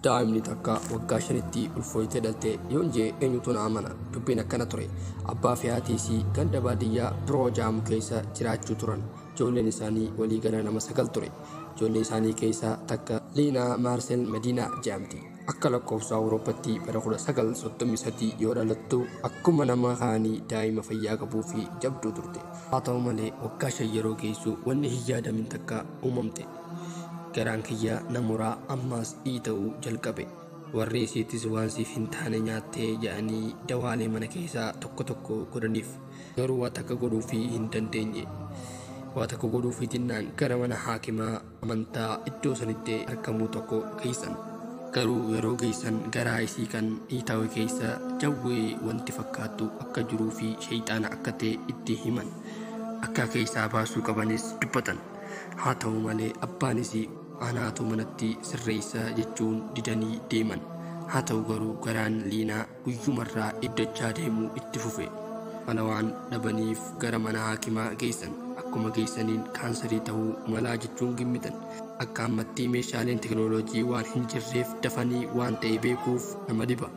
Daa'imni takka waggaa 5tti ulfooytee dhalte yoon jee eenyutu na amana? Dubbiin akkana ture. Abbaa fi haati isii ganda baadiyyaa biroo jaamu keessa jiraachuu turan. Ijoolleen isaanii walii gala nama 9 ture. Ijoollee isaanii keessaa takka Liinaa Maarsel Madiinaa jedhamti. Akka lakkoofsa Awurooppatti bara 1933 yoo dhalattu akkuma nama kaanii daa'ima fayyaa qabuu fi jabduu turte. Haa ta'u malee waggaa 5 yeroo geessu wanni hin yaadamin takka uumamte. Garaan kiyya namuraa ammaas dhiita'uu jalqabe. Warri isiittis waan siif hin taane nyaattee jedhanii dawaalee mana keessaa tokko tokko godhaniif. Garuu waa takka godhuufii hin dandeenye. Waa takka godhuufii dinnaan gara mana haakimaa amantaa iddoo sanitti argamu tokko geessan. Garuu yeroo geessan garaa isii kan dhiita'u keessa jawwee wanti fakkaattu akka jiruu fi sheeyxaana akka ta'e itti himan. Akka keessaa baasuu qabanis dubbatan. Haa ta'u malee abbaan isii anaatu manatti sirreessa jechuun didanii deeman. Haa ta'u garuu garaan Liinaa guyyumarraa iddachaa deemuu itti fufe. Mala waan dhabaniif gara mana haakimaa geessan. Akkuma geessaniin kaansarii ta'uu malaa jechuun gimmitan. Akka ammatti meeshaaleen teknooloojii waan hin jirreef dafanii waan ta'e beekuuf nama dhiba.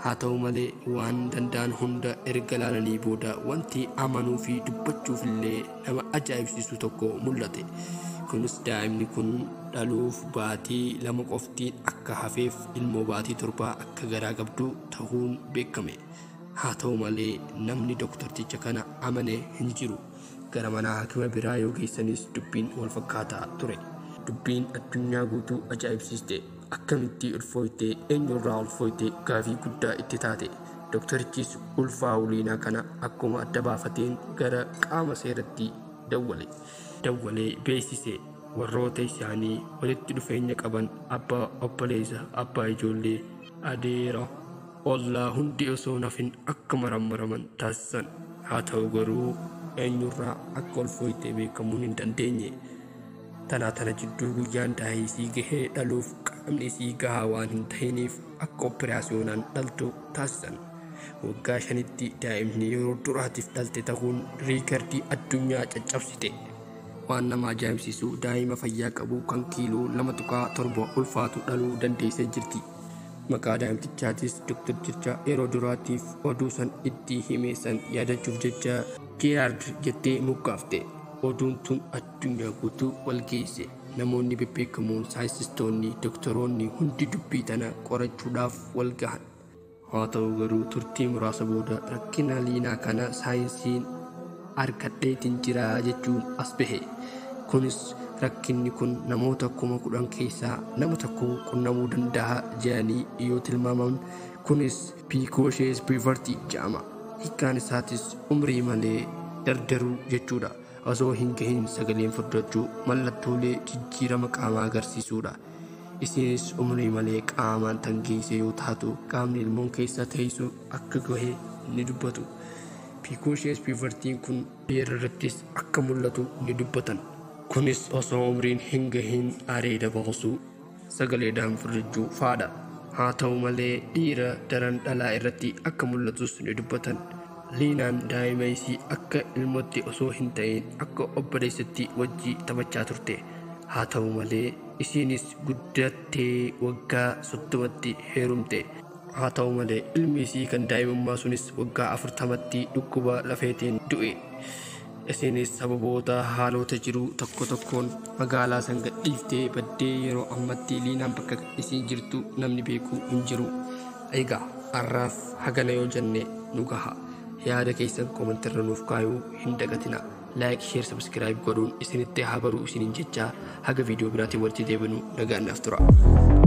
Haa ta'u malee waan danda'an hunda erga laalanii booda wanti amanuu fi dubbachuuf illee nama ajaa'ibsiisu tokko mul'ate. Kunis daa'imni kun dhaluuf baatii 2 qoftiin akka hafeef ilmoo baatii 7 akka garaa qabdu ta'uun beekame. Haa ta'u malee namni dooktarticha kana amane hin jiru. Gara mana haakima biraa yoo geessanis dubbiin wal fakkaataa ture. Dubbiin addunyaa guutuu ajaa'ibsiiste. Akkamitti ulfooytee eenyurraa ulfooytee gaafii guddaa itti taate. Dookterichis ulfaa'uu Liinaa kana akkuma adda baafateen gara qaama seeratti dawwale. Dawwalee beeksise. Warroota isaanii walitti dhufeenya qaban abbaa obboleessa, abbaa ijoollee, adeera, ollaa hundi osoo nafin akka marammaraman taasisan. Haa ta'u garuu eenyurraa akka ulfooytee beekamuun hin dandeenye. Tanaa tana jidduu guyyaan daa'isii gahee dhaluuf qaamni isii gahaa waan hin ta'iniif akka operaasiyoonaan dhaltu taasisan. Waggaa 5tti daa'imni yeroo duraatiif dhalte ta'uun riikardii addunyaa caccabsite. Waan nama ajaa'ibsiisu daa'ima fayyaa qabu kan kiiloo 2.7 ulfaatu dhaluu dandeessee jirti. Maqaa daa'imtichaatis dooktarticha yeroo duraatiif oduu san itti hime san yaadachuuf jecha Jeeraard jettee moggaafte. Oduun tun addunyaa guutuu wal geesse. Namoonni bebbeekamoon, saayinsistoonni, doktoroonni hundi dubbii tana qorachuudhaaf wal gahan. Haa ta'u garuu turtii muraasa booda rakkina Liinaa kana saayinsiin argadheetiin jira jechuun as bahe. Kunis rakkinni kun namoota 10,000 keessaa nama tokko qunnamuu danda'a jedhanii yoo tilmaaman, kunis precocious puberty jedhama. Hiikkaan isaatis umrii malee dardaruu jechuudha. Osoo hin gahin sagaleen furdachuu mallattoolee jijjiirama qaamaa agarsiisuudha. Isinis umrii malee qaamaan tan geesse yoo taatu qaamni ilmoon keessa teessu akka gahe ni dubbatu. Precocious pubertyn kun dhiira irrattis akka mul'atu ni dubbatan. Kunis osoo umriin hin gahin areeda baasuu, sagaleedhaan furdachuu fa'aadha. Haa ta'u malee dhiira daran dhalaa irratti akka mul'atus ni dubbatan. Liinaan daa'ima isii akka ilmootti osoo hin ta'in akka obboleessatti wajji taphachaa turte. Haa ta'u malee isiinis guddattee waggaa 30tti heerumte. Haa ta'u malee ilmi isii kan daa'imummaa sunis waggaa 40tti dhukkuba lafeetiin du'e. Isinis sababoota haalota jiru tokko tokkoon magaalaa san gadhiiftee baddee yeroo ammatti Liinaan bakka isiin jirtu namni beeku hin jiru. Egaa har'aaf hagana yoo jenne nu gaha. Yaada keessan koomentirra nuuf kaayuu hin dagatina. Like, share, subscribe godhuun isinitti haa baruu isiniin jecha haga viidiyoo biraatiin walitti deebinu nagaan naaf tura.